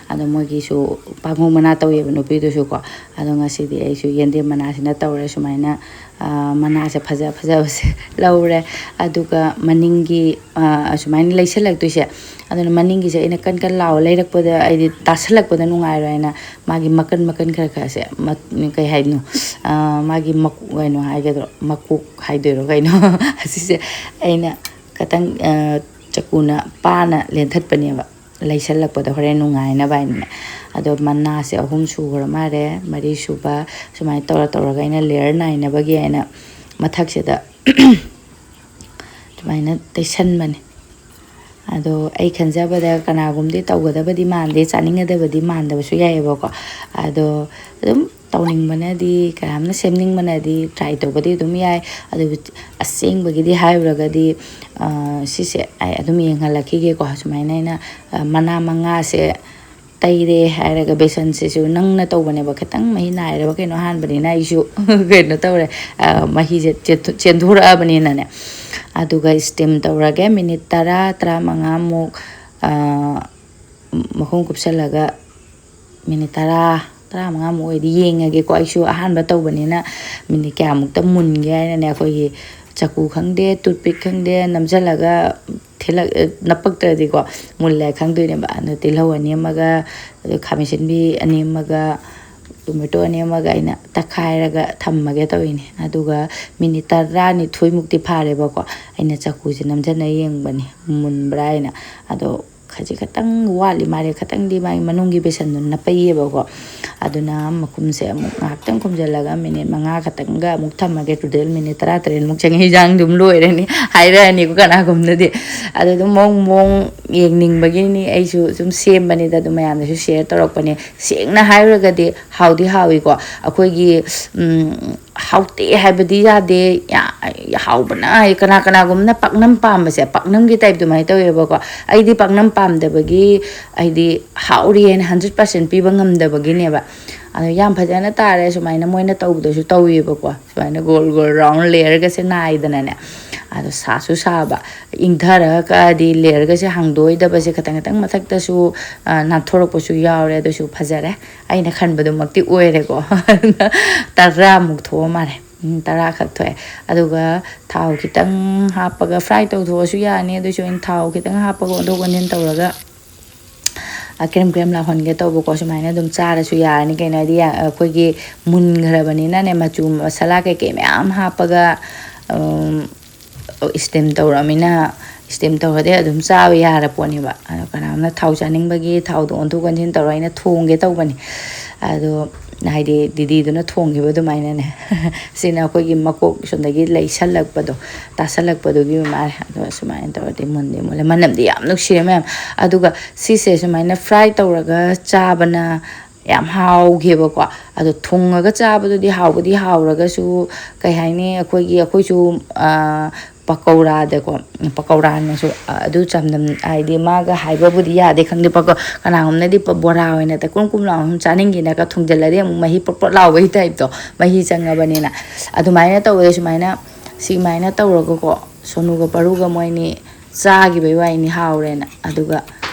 ꯑꯗꯣ ꯃꯣꯏꯒꯤꯁꯨ ꯄꯥꯡꯈꯣꯛ ꯃꯅꯥ ꯇꯧꯋꯦꯕ ꯅꯨꯄꯤꯗꯨꯁꯨꯀꯣ꯫ ꯑꯗꯣ ꯉꯁꯤꯗꯤ ꯑꯩꯁꯨ ꯌꯦꯟꯗꯦꯝ ꯃꯅꯥꯁꯤꯅ ꯇꯧꯔꯦ ꯁꯨꯃꯥꯏꯅ꯫ ꯑ, ꯃꯅꯥꯁꯦ ꯐꯖ ꯐꯖꯕꯁꯦ ꯂꯧꯔꯦ꯫ ꯑꯗꯨꯒ ꯃꯅꯤꯡꯒꯤ, ꯑ, ꯑꯁꯨꯃꯥꯏꯅ ꯂꯩꯁꯜꯂꯛꯇꯣꯏꯁꯦ, ꯑꯗꯨꯅ ꯃꯅꯤꯡꯒꯤꯁꯦ ꯑꯩꯅ ꯀꯟ ꯀꯟ ꯂꯥꯎ ꯂꯩꯔꯛꯄꯗ ꯑꯩꯗꯤ ꯇꯥꯁꯜꯂꯛꯄꯗ ꯅꯨꯡꯉꯥꯏꯔꯣꯏꯅ ꯃꯥꯒꯤ ꯃꯀꯟ ꯃꯀꯟ ꯈꯔ ꯈꯔꯁꯦ, ꯃꯠ-, ꯀꯩ ꯍꯥꯏꯗꯣꯏꯅꯣ, ꯑ, ꯃꯥꯒꯤ ꯃꯀꯨ-, ꯀꯩꯅꯣ ꯍꯥꯏꯒꯗ꯭ꯔꯣ, ꯃꯀꯣꯛ ꯍꯥꯏꯗꯣꯏꯔꯣ ꯀꯩꯅꯣ? ꯑꯁꯤꯁꯦ ꯑꯩꯅ ꯈꯇꯪ, ꯑ, ꯆꯀꯨꯅ ꯄꯥꯅ ꯂꯦꯟꯊꯠꯄꯅꯦꯕ꯫ ꯂꯩꯁꯜꯂꯛꯄꯗ ꯍꯣꯔꯦꯟ ꯅꯨꯡꯉꯥꯏꯅꯕ ꯍꯥꯏꯅꯅꯦ꯫ ꯑꯗꯣ ꯃꯅꯥꯁꯦ ꯑꯍꯨꯝ ꯁꯨꯈ꯭ꯔ ꯃꯥꯜꯂꯦ, ꯃꯔꯤ ꯁꯨꯕ, ꯁꯨꯃꯥꯏꯅ ꯇꯧꯔ ꯇꯧꯔꯒ ꯑꯩꯅ ꯂꯦꯌꯔ ꯅꯥꯏꯅꯕꯒꯤ ꯍꯥꯏꯅ ꯃꯊꯛꯁꯤꯗ ꯁꯨꯃꯥꯏꯅ ꯇꯩꯁꯟꯕꯅꯦ꯫ ꯑꯗꯣ ꯑꯩ ꯈꯟꯖꯕꯗ ꯀꯅꯥꯒꯨꯝꯕꯗꯤ ꯇꯧꯒꯗꯕꯗꯤ ꯃꯥꯟꯗꯦ, ꯆꯥꯅꯤꯡꯒꯗꯕꯗꯤ ꯃꯥꯟꯗꯕꯁꯨ ꯌꯥꯏꯑꯕꯀꯣ꯫ ꯑꯗꯣ ꯑꯗꯨꯝ ꯇꯧꯅꯤꯡꯕꯅꯗꯤ, ꯀꯌꯥꯝꯅ ꯁꯦꯝꯅꯤꯡꯕꯅꯗꯤ ꯇ꯭ꯔꯥꯏ ꯇꯧꯕꯗꯤ ꯑꯗꯨꯝ ꯌꯥꯏ꯫ ꯑꯗꯨꯕꯨ ꯑꯁꯦꯡꯕꯒꯤꯗꯤ ꯍꯥꯏꯔꯨꯔꯒꯗꯤ, ꯑ, ꯁꯤꯁꯦ ꯑꯩ ꯑꯗꯨꯝ ꯌꯦꯡꯍꯜꯂꯛꯈꯤꯒꯦꯀꯣ꯫ ꯁꯨꯃꯥꯏꯅ ꯑꯩꯅ, ꯑ, ꯃꯅꯥ ꯃꯉꯥꯁꯦ ꯇꯩꯔꯦ ꯍꯥꯏꯔꯒ, ꯕꯦꯁꯟꯁꯤꯁꯨ ꯅꯪꯅ ꯇꯧꯕꯅꯦꯕ, ꯈꯤꯇꯪ ꯃꯍꯤ ꯅꯥꯏꯔꯕ ꯀꯩꯅꯣ ꯑꯍꯥꯟꯕꯅꯤꯅ ꯑꯩꯁꯨ ꯀꯩꯅꯣ ꯇꯧꯔꯦ, ꯑ, ꯃꯍꯤꯁꯦ ꯆꯦꯟꯊꯣ-, ꯆꯦꯟꯊꯣꯔꯛꯑꯕꯅꯤꯅꯅꯦ꯫ ꯑꯗꯨꯒ ꯏꯁꯇꯤꯝ ꯇꯧꯔꯒꯦ ꯃꯤꯅꯤꯠ ꯇꯔꯥ, ꯇꯔꯥꯃꯉꯥꯃꯨꯛ, ꯑ, ꯃꯈꯨꯝ ꯀꯨꯞꯁꯜꯂꯒ ꯃꯤꯅꯤꯠ ꯇꯔꯥ, ꯇꯔꯥꯃꯉꯥꯃꯨꯛ ꯑꯣꯏꯗꯤ ꯌꯦꯡꯉꯒꯦꯀꯣ꯫ ꯑꯩꯁꯨ ꯑꯍꯥꯟꯕ ꯇꯧꯕꯅꯤꯅ ꯃꯤꯅꯤꯠ ꯀꯌꯥꯃꯨꯛꯇ ꯃꯨꯟꯒꯦ ꯍꯥꯏꯅꯅꯦ, ꯑꯩꯈꯣꯏꯒꯤ ꯆꯀꯨ ꯈꯪꯗꯦ, ꯇꯨꯠꯄꯤꯛ ꯈꯪꯗꯦ, ꯅꯝꯁꯤꯜꯂꯒ ꯊꯤꯜꯂꯛ-, ꯅꯞꯄꯛꯇ꯭ꯔꯗꯤꯀꯣ, ꯃꯨꯜꯂꯦ ꯈꯪꯗꯣꯏꯅꯦꯕ꯫ ꯑꯗꯣ ꯇꯤꯜꯍꯧ ꯑꯅꯦꯝꯃꯒ, ꯑꯗꯩ ꯈꯥꯃꯦꯟ ꯑꯁꯤꯟꯕꯤ ꯑꯅꯦꯝꯃꯒ, ꯇꯣꯃꯦꯇꯣ ꯑꯅꯦꯝꯃꯒ ꯑꯩꯅ ꯇꯛꯈꯥꯏꯔꯒ ꯊꯝꯃꯒꯦ ꯇꯧꯔꯤꯅꯦ꯫ ꯑꯗꯨꯒ ꯃꯤꯅꯤꯠ ꯇꯔꯥꯅꯤꯊꯣꯏꯃꯨꯛꯇꯤ ꯐꯥꯔꯦꯕꯀꯣ, ꯑꯩꯅ ꯆꯀꯨꯁꯦ ꯅꯝꯁꯤꯟꯅ ꯌꯦꯡꯕꯅꯤ ꯃꯨꯟꯕ꯭ꯔꯥ ꯍꯥꯏꯅ꯫ ꯑꯗꯣ ꯈꯖꯤꯛ ꯈꯇꯪ ꯋꯥꯠꯂꯤ ꯃꯥꯜꯂꯦ, ꯈꯇꯪꯗꯤ ꯃꯥꯒꯤ ꯃꯅꯨꯡꯒꯤ ꯕꯦꯁꯟꯗꯣ ꯅꯞꯄꯩꯌꯦꯕꯀꯣ꯫ ꯑꯗꯨꯅ ꯃꯈꯨꯝꯁꯦ ꯑꯃꯨꯛ ꯉꯥꯏꯍꯥꯛꯇꯪ ꯈꯨꯝꯖꯤꯜꯂꯒ ꯃꯤꯅꯤꯠ ꯃꯉꯥ ꯈꯛꯇꯪꯒ ꯑꯃꯨꯛ ꯊꯝꯃꯒꯦ꯫ ꯇꯣꯇꯦꯜ ꯃꯤꯅꯤꯠ ꯇꯔꯥꯇꯔꯦꯠꯃꯨꯛ ꯆꯪꯉꯦ, ꯍꯤꯟꯖꯥꯡꯗꯨ ꯑꯗꯨꯝ ꯂꯣꯏꯔꯅꯤ ꯍꯥꯏꯔꯛꯑꯅꯤꯀꯣ ꯀꯅꯥꯒꯨꯝꯕꯅꯗꯤ꯫ ꯑꯗꯣ ꯑꯗꯨꯝ ꯃꯑꯣꯡ ꯃꯑꯣꯡ ꯌꯦꯡꯅꯤꯡꯕꯒꯤꯅꯤ ꯑꯩꯁꯨ ꯁꯨꯝ ꯁꯦꯝꯕꯅꯤꯗ, ꯑꯗꯨꯝ ꯃꯌꯥꯝꯗꯁꯨ ꯁꯤꯌꯔ ꯇꯧꯔꯛꯄꯅꯦ꯫ ꯁꯦꯡꯅ ꯍꯥꯏꯔꯨꯔꯒꯗꯤ ꯍꯥꯎꯗꯤ ꯍꯥꯎꯏꯀꯣ꯫ ꯑꯩꯈꯣꯏꯒꯤ, ꯎꯝ, ꯍꯥꯎꯇꯦ ꯍꯥꯏꯕꯗꯤ ꯌꯥꯗꯦ, ꯌꯥ-, ꯍꯥꯎꯕꯅ ꯍꯥꯏ-, ꯀꯅꯥ ꯀꯅꯥꯒꯨꯝꯕꯅ ꯄꯥꯛꯅꯝ ꯄꯥꯝꯕꯁꯦ, ꯄꯥꯛꯅꯝꯒꯤ ꯇꯥꯏꯞ ꯑꯗꯨꯃꯥꯏꯅ ꯇꯧꯋꯦꯕꯀꯣ꯫ ꯑꯩꯗꯤ ꯄꯥꯛꯅꯝ ꯄꯥꯝꯗꯕꯒꯤ, ꯍꯥꯏꯗꯤ ꯍꯥꯎꯔꯤ ꯍꯥꯏꯅ ꯍꯟꯗ꯭ꯔꯦꯠ ꯄꯥꯔꯁꯦꯟ ꯄꯤꯕ ꯉꯝꯗꯕꯒꯤꯅꯦꯕ꯫ ꯑꯗꯣ ꯌꯥꯝ ꯐꯖꯅ ꯇꯥꯔꯦ, ꯁꯨꯃꯥꯏꯅ ꯃꯣꯏꯅ ꯇꯧꯕꯗꯁꯨ ꯇꯧꯋꯦꯕꯀꯣ, ꯁꯨꯃꯥꯏꯅ ꯒꯣꯜ ꯒꯣꯜ ꯔꯥꯎꯟ ꯂꯦꯌꯔꯒꯁꯦ ꯅꯥꯏꯗꯅꯅꯦ꯫ ꯑꯗꯣ ꯁꯥꯁꯨ ꯁꯥꯕ, ꯏꯪꯊꯔꯒ ꯀꯛꯑꯗꯤ ꯂꯦꯌꯔꯒꯁꯦ ꯍꯥꯡꯗꯣꯛꯑꯣꯏꯗꯕꯁꯦ ꯈꯇꯪ ꯈꯇꯪ ꯃꯊꯛꯇꯁꯨ, ꯑ, ꯅꯥꯟꯊꯣꯔꯛꯄꯁꯨ ꯌꯥꯎꯔꯦ꯫ ꯑꯗꯨꯁꯨ ꯐꯖꯔꯦ, ꯑꯩꯅ ꯈꯟꯕꯗꯨꯃꯛꯇꯤ ꯑꯣꯏꯔꯦꯀꯣ꯫ ꯇꯔꯥꯃꯨꯛ ꯊꯣꯛꯑ ꯃꯥꯜꯂꯦ꯫ ꯎꯝ, ꯇꯔꯥꯈꯛ ꯊꯣꯛꯑꯦ꯫ ꯑꯗꯨꯒ ꯊꯥꯎ ꯈꯤꯇꯪ ꯍꯥꯞꯄꯒ ꯐ꯭ꯔꯥꯏ ꯇꯧꯊꯣꯛꯑꯁꯨ ꯌꯥꯅꯤ, ꯑꯗꯨꯁꯨ ꯑꯩꯅ ꯊꯥꯎ ꯈꯤꯇꯪ ꯍꯥꯞꯄꯒ ꯑꯣꯟꯊꯣꯛ ꯑꯣꯟꯁꯤꯟ ꯇꯧꯔꯒ, ꯑ, ꯀ꯭ꯔꯦꯝ ꯀ꯭ꯔꯦꯝ ꯂꯥꯎꯍꯟꯒꯦ ꯇꯧꯕꯀꯣ꯫ ꯁꯨꯃꯥꯏꯅ ꯑꯗꯨꯝ ꯆꯥꯔꯁꯨ ꯌꯥꯔꯅꯤ ꯀꯩꯅꯣ꯫ ꯍꯥꯏꯗꯤ, ꯑ, ꯑꯩꯈꯣꯏꯒꯤ ꯃꯨꯟꯈ꯭ꯔꯕꯅꯤꯅꯅꯦ, ꯃꯆꯨ ꯃꯁꯥꯂꯥ ꯀꯩꯀꯩ ꯃꯌꯥꯝ ꯍꯥꯞꯄꯒ, ꯎꯝ, ꯏꯁꯇꯤꯝ ꯇꯧꯔꯃꯤꯅ ꯏꯁꯇꯤꯝ ꯇꯧꯔꯗꯤ ꯑꯗꯨꯝ ꯆꯥꯕ ꯌꯥꯔ ꯄꯣꯠꯅꯦꯕ꯫ ꯑꯗꯣ ꯀꯅꯥꯝꯅ ꯊꯥꯎ ꯆꯥꯅꯤꯡꯕꯒꯤ ꯊꯥꯎꯗꯣ ꯑꯣꯟꯊꯣꯛ ꯑꯣꯟꯁꯤꯟ ꯇꯧꯔ ꯑꯩꯅ ꯊꯣꯡꯒꯦ ꯇꯧꯕꯅꯤ꯫ ꯑꯗꯣ ꯍꯥꯏꯗꯤ ꯗꯤꯗꯤꯗꯨꯅ ꯊꯣꯡꯈꯤꯕ ꯑꯗꯨꯃꯥꯏꯅꯅꯦ꯫ ꯁꯤꯅ ꯑꯩꯈꯣꯏꯒꯤ ꯃꯀꯣꯛ ꯁꯣꯝꯗꯒꯤ ꯂꯩꯁꯜꯂꯛꯄꯗꯣ, ꯇꯥꯁꯜꯂꯛꯄꯗꯨꯒꯤ ꯃꯥꯜꯂꯦ꯫ ꯑꯗꯣ ꯁꯨꯃꯥꯏꯅ ꯇꯧꯔꯗꯤ ꯃꯨꯟꯗꯤ ꯃꯨꯜꯂꯦ꯫ ꯃꯅꯝꯗꯤ ꯌꯥꯝ ꯅꯨꯡꯁꯤꯔꯦ ꯃꯌꯥꯝ꯫ ꯑꯗꯨꯒ ꯁꯤꯁꯦ ꯁꯨꯃꯥꯏꯅ ꯐ꯭ꯔꯥꯏ ꯇꯧꯔꯒ ꯆꯥꯕꯅ ꯌꯥꯝ ꯍꯥꯎꯈꯤꯕꯀꯣ꯫ ꯑꯗꯣ ꯊꯣꯡꯉꯒ ꯆꯥꯕꯗꯨꯗꯤ ꯍꯥꯎꯕꯗꯤ ꯍꯥꯎꯔꯒꯁꯨ, ꯀꯩ ꯍꯥꯏꯅꯤ, ꯑꯩꯈꯣꯏꯒꯤ, ꯑꯩꯈꯣꯏꯁꯨ, ꯑꯥ, ꯄꯀꯧꯔꯥꯗꯀꯣ, ꯄꯀꯧꯔꯥꯅꯁꯨ, ꯑ, ꯑꯗꯨ ꯆꯝꯅꯝ, ꯍꯥꯏꯗꯤ ꯃꯥꯒ ꯍꯥꯏꯕꯕꯨꯗꯤ ꯌꯥꯗꯦ ꯈꯪꯗꯦ, ꯄꯀꯧ-, ꯀꯅꯥꯒꯨꯝꯅꯗꯤ ꯄ-, ꯕꯣꯔꯥ ꯑꯣꯏꯅ ꯇꯀꯨꯝ ꯀꯨꯝ ꯂꯥꯎꯅ ꯁꯨꯝ ꯆꯥꯅꯤꯡꯈꯤꯅꯒ ꯊꯣꯡꯖꯤꯜꯂꯗꯤ ꯑꯃꯨꯛ ꯃꯍꯤ ꯄ꯭ꯔꯣꯠ ꯄ꯭ꯔꯣꯠ ꯂꯥꯎꯕꯒꯤ ꯇꯥꯏꯞꯇꯣ, ꯃꯍꯤ ꯆꯪꯉꯕꯅꯤꯅ꯫ ꯑꯗꯨꯃꯥꯏꯅ ꯇꯧꯋꯦ꯫ ꯁꯨꯃꯥꯏꯅ, ꯁꯨꯃꯥꯏꯅ ꯇꯧꯔꯒꯀꯣ, ꯁꯣꯅꯨꯒ ꯄꯔꯨꯒ ꯃꯣꯏꯅꯤ ꯆꯥꯈꯤꯕꯩ ꯋꯥꯏꯅꯤ ꯍꯥꯎꯔꯦꯅ꯫ ꯑꯗꯨꯒ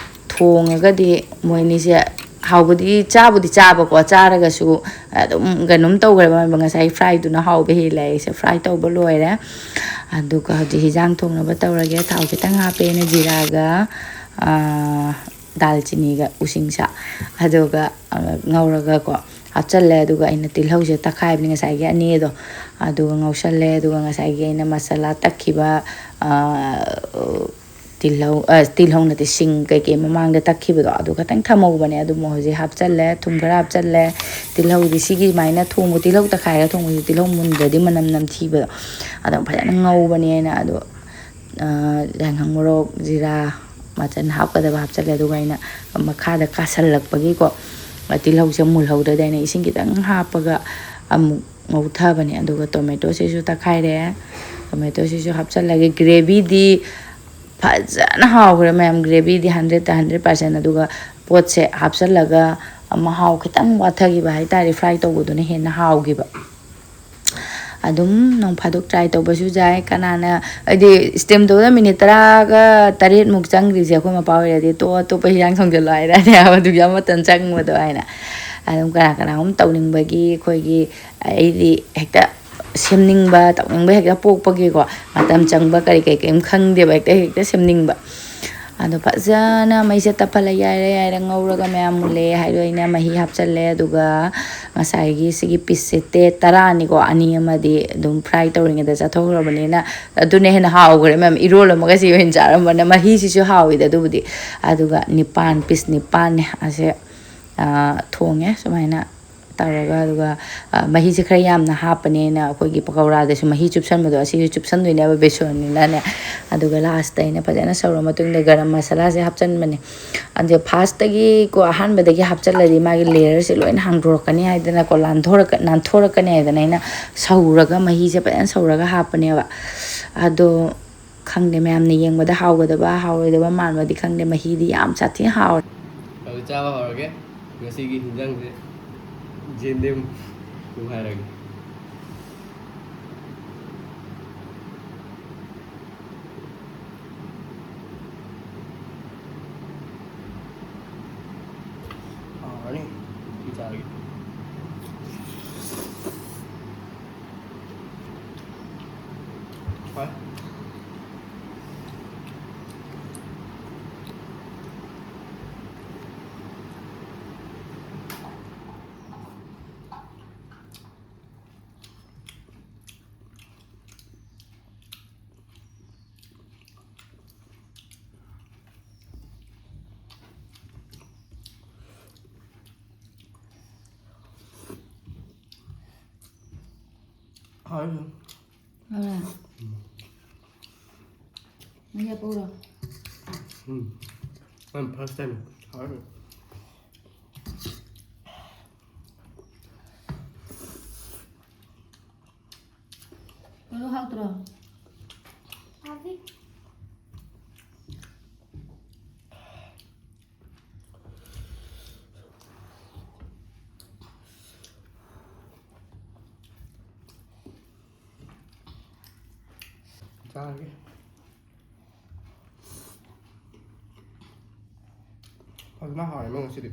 ꯊꯣꯡꯉꯒꯗꯤ ꯃꯣꯏꯅꯤꯁꯦ ꯍꯥꯎꯕꯗꯤ ꯆꯥꯕꯨꯗꯤ ꯆꯥꯕꯀꯣ, ꯆꯥꯔꯒꯁꯨ ꯑꯗꯨꯝ ꯀꯩꯅꯣꯝ ꯇꯧꯈ꯭ꯔꯦꯕ꯫ ꯉꯁꯥꯏ ꯐ꯭ꯔꯥꯏꯗꯨꯅ ꯍꯥꯎꯕ ꯍꯦꯜꯂꯦ꯫ ꯑꯩꯁꯦ ꯐ꯭ꯔꯥꯏ ꯇꯧꯕ ꯂꯣꯏꯔꯦ꯫ ꯑꯗꯨꯒ ꯍꯧꯖꯤꯛ ꯍꯤꯟꯖꯥꯡ ꯊꯣꯡꯅꯕ ꯇꯧꯔꯒꯦ꯫ ꯊꯥꯎ ꯈꯤꯇꯪ ꯍꯥꯞꯄꯦ ꯑꯩꯅ, ꯖꯤꯔꯥꯒ, ꯑꯥ, ꯗꯥꯜꯆꯤꯅꯤꯒ ꯎꯁꯤꯡꯁꯥ, ꯑꯗꯨꯒ, ꯑ, ꯉꯧꯔꯒꯀꯣ ꯍꯥꯞꯆꯜꯂꯦ꯫ ꯑꯗꯨꯒ ꯑꯩꯅ ꯇꯤꯜꯍꯧꯁꯦ ꯇꯛꯈꯥꯏꯕꯅꯤ, ꯉꯁꯥꯏꯒꯤ ꯑꯅꯤꯗꯣ, ꯑꯗꯨꯒ ꯉꯧꯁꯜꯂꯦ꯫ ꯑꯗꯨꯒ ꯉꯁꯥꯏꯒꯤ ꯑꯩꯅ ꯃꯁꯥꯂꯥ ꯇꯛꯈꯤꯕ, ꯑ, ꯇꯤꯜꯍꯧ, ꯑ, ꯇꯤꯜꯍꯧ ꯅꯠꯇꯦ, ꯁꯤꯡ ꯀꯩꯀꯩ ꯃꯃꯥꯡꯗ ꯇꯛꯈꯤꯕꯗꯣ, ꯑꯗꯨ ꯈꯇꯪ ꯊꯝꯍꯧꯕꯅꯦ꯫ ꯑꯗꯨ ꯑꯃꯨꯛ ꯍꯧꯖꯤꯛ ꯍꯥꯞꯆꯜꯂꯦ, ꯊꯨꯝ ꯈꯔ ꯍꯥꯞꯆꯜꯂꯦ꯫ ꯇꯤꯜꯍꯧꯗꯤ ꯁꯤꯒꯤ ꯁꯨꯃꯥꯏꯅ ꯊꯣꯡꯕ, ꯇꯤꯜꯍꯧ ꯇꯛꯈꯥꯏꯔꯒ ꯊꯣꯡꯕꯁꯦ ꯇꯤꯜꯍꯧ ꯃꯨꯟꯗ꯭ꯔꯗꯤ ꯃꯅꯝ ꯅꯝꯊꯤꯕꯗꯣ, ꯑꯗꯨꯝ ꯐꯖꯅ ꯉꯧꯕꯅꯦ ꯑꯩꯅ꯫ ꯑꯗꯣ, ꯑ, ꯌꯥꯏꯉꯪ, ꯃꯣꯔꯣꯛ, ꯖꯤꯔꯥ, ꯃꯆꯜ ꯍꯥꯞꯀꯗꯕ ꯍꯥꯞꯆꯜꯂꯦ꯫ ꯑꯗꯨꯒ ꯑꯩꯅ ꯃꯈꯥꯗ ꯀꯥꯁꯜꯂꯛꯄꯒꯤꯀꯣ, ꯇꯤꯜꯍꯧꯁꯦ ꯃꯨꯜꯍꯧꯗ꯭ꯔꯗꯤ ꯑꯩꯅ ꯏꯁꯤꯡ ꯈꯤꯇꯪ ꯍꯥꯞꯄꯒ ꯑꯃꯨꯛ ꯉꯧꯊꯕꯅꯦ꯫ ꯑꯗꯨꯒ ꯇꯣꯃꯦꯇꯣꯁꯤꯁꯨ ꯇꯛꯈꯥꯏꯔꯦ꯫ ꯇꯣꯃꯦꯇꯣꯁꯤꯁꯨ ꯍꯥꯞꯆꯜꯂꯒꯦ꯫ ꯒ꯭ꯔꯦꯚꯤꯗꯤ ꯐꯖꯅ ꯍꯥꯎꯈ꯭ꯔꯦ ꯃꯌꯥꯝ, ꯒ꯭ꯔꯦꯚꯤꯗꯤ ꯍꯟꯗ꯭ꯔꯦꯠꯇ ꯍꯟꯗ꯭ꯔꯦꯠ ꯄꯥꯔꯁꯦꯟ꯫ ꯑꯗꯨꯒ ꯄꯣꯠꯁꯦ ꯍꯥꯞꯆꯜꯂꯒ ꯃꯍꯥꯎ ꯈꯤꯇꯪ ꯋꯥꯠꯊꯈꯤꯕ ꯍꯥꯏꯇꯥꯔꯦ, ꯐ꯭ꯔꯥꯏ ꯇꯧꯕꯗꯨꯅ ꯍꯦꯟꯅ ꯍꯥꯎꯈꯤꯕ꯫ ꯑꯗꯨꯝ ꯅꯣꯡ ꯐꯥꯗꯣꯛ ꯇ꯭ꯔꯥꯏ ꯇꯧꯕꯁꯨ ꯌꯥꯏ꯫ ꯀꯅꯥꯅ, ꯍꯥꯏꯗꯤ ꯏꯁꯇꯤꯝ ꯇꯧꯕꯗ ꯃꯤꯅꯤꯠ ꯇꯔꯥꯒ ꯇꯔꯦꯠꯃꯨꯛ ꯆꯪꯗ꯭ꯔꯤꯁꯦ ꯑꯩꯈꯣꯏ ꯃꯄꯥ ꯑꯣꯏꯔꯗꯤ, "ꯇꯣ, ꯑꯇꯣꯞꯄ ꯍꯤꯟꯖꯥꯡ ꯊꯣꯡꯖꯤꯜꯂꯣ" ꯍꯥꯏꯔꯅꯤ ꯍꯥꯏꯕ, ꯑꯗꯨꯒꯤ ꯑꯃꯇꯪ ꯆꯪꯕꯗꯣ ꯍꯥꯏꯅ꯫ ꯑꯗꯨꯝ ꯀꯅꯥ ꯀꯅꯥꯒꯨꯝ ꯇꯧꯅꯤꯡꯕꯒꯤ ꯑꯩꯈꯣꯏꯒꯤ, ꯑꯩꯗꯤ ꯍꯦꯛꯇ ꯁꯦꯝꯅꯤꯡꯕ, ꯇꯧꯅꯤꯡꯕ ꯍꯦꯛꯇ ꯄꯣꯛꯄꯒꯤꯀꯣ, ꯃꯇꯝ ꯆꯪꯕ ꯀꯔꯤ ꯀꯔꯤ ꯀꯔꯤꯝ ꯈꯪꯗꯦꯕ, ꯍꯦꯛꯇ, ꯍꯦꯛꯇ ꯁꯦꯝꯅꯤꯡꯕ꯫ ꯑꯗꯣ ꯐꯖꯅ ꯃꯩꯁꯦ ꯇꯞꯍꯜꯂ ꯌꯥꯏꯔ ꯌꯥꯏꯔ ꯉꯧꯔꯒ ꯃꯌꯥꯝ ꯃꯨꯜꯂꯦ ꯍꯥꯏꯗꯣ ꯑꯩꯅ ꯃꯍꯤ ꯍꯥꯞꯆꯜꯂꯦ꯫ ꯑꯗꯨꯒ ꯉꯁꯥꯏꯒꯤ ꯁꯤꯒꯤ ꯄꯤꯁꯁꯦ ꯇꯦ ꯇꯔꯥꯅꯤꯀꯣ, ꯑꯅꯤ ꯑꯃꯗꯤ ꯑꯗꯨꯝ ꯐ꯭ꯔꯥꯏ ꯇꯧꯔꯤꯉꯩꯗ ꯆꯥꯊꯣꯛꯈ꯭ꯔꯕꯅꯤꯅ ꯑꯗꯨꯅ ꯍꯦꯟꯅ ꯍꯥꯎꯈ꯭ꯔꯦ ꯃꯌꯥꯝ꯫ ꯏꯔꯣꯜꯂꯝꯃꯒ ꯁꯤ ꯑꯣꯏꯅ ꯆꯥꯔꯝꯕꯅ ꯃꯍꯤꯁꯤꯁꯨ ꯍꯥꯎꯋꯤꯗ꯫ ꯑꯗꯨꯕꯨꯗꯤ ꯑꯗꯨꯒ ꯅꯤꯄꯥꯟ, ꯄꯤꯁ ꯅꯤꯄꯥꯟꯅꯦ ꯑꯁꯦ, ꯑꯥ, ꯊꯣꯡꯉꯦ ꯁꯨꯃꯥꯏꯅ ꯇꯧꯔꯒ꯫ ꯑꯗꯨꯒ, ꯑꯥ, ꯃꯍꯤꯁꯦ ꯈꯔ ꯌꯥꯝꯅ ꯍꯥꯞꯄꯅꯦꯅ ꯑꯩꯈꯣꯏꯒꯤ ꯄꯀꯧꯔꯥꯗꯁꯨ ꯃꯍꯤ ꯆꯨꯞꯁꯟꯕꯗꯣ ꯑꯁꯤꯁꯨ ꯆꯨꯞꯁꯟꯗꯣꯏꯅꯦꯕ ꯕꯦꯁꯣꯟꯅꯤꯅꯅꯦ꯫ ꯑꯗꯨꯒ ꯂꯥꯁꯇ ꯑꯩꯅ ꯐꯖꯅ ꯁꯧꯔ ꯃꯇꯨꯡꯗ ꯒꯔꯝ ꯃꯁꯥꯂꯥꯁꯦ ꯍꯥꯞꯆꯟꯕꯅꯦ꯫ ꯑꯗꯣ ꯐꯥꯔꯁꯇꯒꯤ ꯀꯣ ꯑꯍꯥꯟꯕꯗꯒꯤ ꯍꯥꯞꯆꯜꯂꯗꯤ ꯃꯥꯒꯤ ꯂꯦꯌꯔꯁꯦ ꯂꯣꯏꯅ ꯍꯥꯡꯗꯣꯔꯛꯀꯅꯤ ꯍꯥꯏꯗꯅꯀꯣ, ꯂꯥꯟꯊꯣꯔꯛꯀ-, ꯅꯥꯟꯊꯣꯔꯛꯀꯅꯤ ꯍꯥꯏꯗꯅ ꯑꯩꯅ ꯁꯧꯔꯒ ꯃꯍꯤꯁꯦ ꯐꯖꯅ ꯁꯧꯔꯒ ꯍꯥꯞꯄꯅꯦꯕ꯫ ꯑꯗꯣ ꯈꯪꯗꯦ, ꯃꯌꯥꯝꯅ ꯌꯦꯡꯕꯗ ꯍꯥꯎꯒꯗꯕ ꯍꯥꯎꯔꯣꯏꯗꯕ ꯃꯥꯟꯕꯗꯤ ꯈꯪꯗꯦ, ꯃꯍꯤꯗꯤ ꯌꯥꯝ ꯁꯥꯊꯤꯅ ꯍꯥꯎꯔꯦ꯫ ꯑꯗꯨ ꯆꯥꯕ ꯍꯧꯔꯒꯦ꯫ ꯉꯁꯤꯒꯤ ꯍꯤꯟꯖꯥꯡꯁꯦ ꯖꯦꯟꯗꯦꯝ ꯍꯥꯏꯔꯒꯦ꯫ ꯍꯥꯎꯔꯅꯤ꯫ ꯁꯤ ꯆꯥꯔꯒꯦ꯫ ꯍꯣꯏ꯫ ꯍꯥꯎꯔꯦ꯫ ꯍꯥꯎꯔꯦ? ꯎꯝ꯫ ꯃꯍꯤ ꯍꯥꯞꯄꯛꯎꯔꯣ? ꯎꯝ꯫ I'm first time. ꯍꯥꯎꯔꯦ꯫ ꯀꯩꯅꯣ ꯍꯥꯎꯇ꯭ꯔꯣ? ꯍꯥꯎꯇꯦ꯫ ꯆꯥꯔꯒꯦ꯫ ꯐꯖꯅ ꯍꯥꯎꯔꯦ ꯃꯣꯏ ꯉꯁꯤꯗꯤ꯫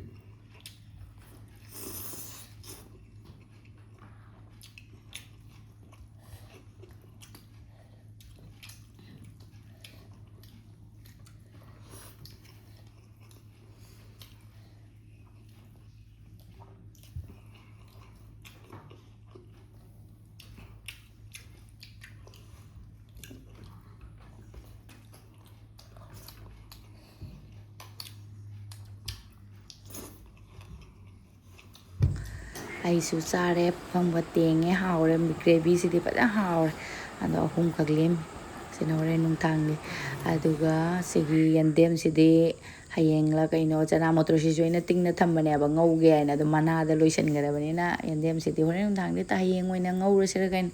ꯑꯩꯁꯨ ꯆꯥꯔꯦ, ꯄꯨꯈꯝꯒ ꯇꯦꯡꯉꯦ, ꯍꯥꯎꯔꯦ꯫ ꯒ꯭ꯔꯦꯚꯤꯁꯤꯗꯤ ꯐꯖꯅ ꯍꯥꯎꯔꯦ꯫ ꯑꯗꯣ ꯑꯍꯨꯝꯈꯛ ꯂꯦꯝꯃꯤ꯫ ꯁꯤꯅ ꯍꯣꯔꯦꯟ ꯅꯨꯡꯗꯥꯡꯒꯤ꯫ ꯑꯗꯨꯒ ꯁꯤꯒꯤ ꯌꯦꯟꯗꯦꯝꯁꯤꯗꯤ ꯍꯌꯦꯡꯂ ꯀꯩꯅꯣ, ꯆꯅꯥ ꯃꯣꯇꯣꯔꯁꯤꯁꯨ ꯑꯩꯅ ꯇꯤꯡꯅ ꯊꯝꯕꯅꯦꯕ, ꯉꯧꯒꯦ ꯍꯥꯏꯅ꯫ ꯑꯗꯣ ꯃꯅꯥꯗ ꯂꯣꯏꯁꯤꯟꯈ꯭ꯔꯕꯅꯤꯅ ꯌꯦꯟꯗꯦꯝꯁꯤꯗꯤ ꯍꯣꯔꯦꯟ ꯅꯨꯡꯗꯥꯡꯗꯤ ꯍꯌꯦꯡ ꯑꯣꯏꯅ ꯉꯧꯔꯁꯤꯔ ꯀꯩꯅꯣ꯫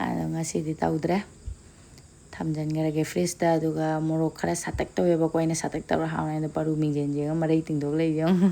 ꯑꯗꯣ ꯉꯁꯤꯗꯤ ꯇꯧꯗ꯭ꯔꯦ꯫ ꯊꯝꯖꯤꯟꯈ꯭ꯔꯒꯦ ꯐ꯭ꯔꯤꯖꯇ꯫ ꯑꯗꯨꯒ ꯃꯣꯔꯣꯛ ꯈꯔ ꯁꯥꯇꯛ ꯇꯧꯋꯦꯕꯀꯣ, ꯑꯩꯅ ꯁꯥꯇꯛ ꯇꯧꯔ ꯍꯥꯎꯅ꯫ ꯑꯗꯣ ꯄꯔꯨ ꯃꯤꯡꯖꯦꯜ ꯌꯦꯡꯉ ꯃꯔꯩ ꯇꯤꯡꯗꯧ ꯂꯩ ꯌꯦꯡꯉꯣ꯫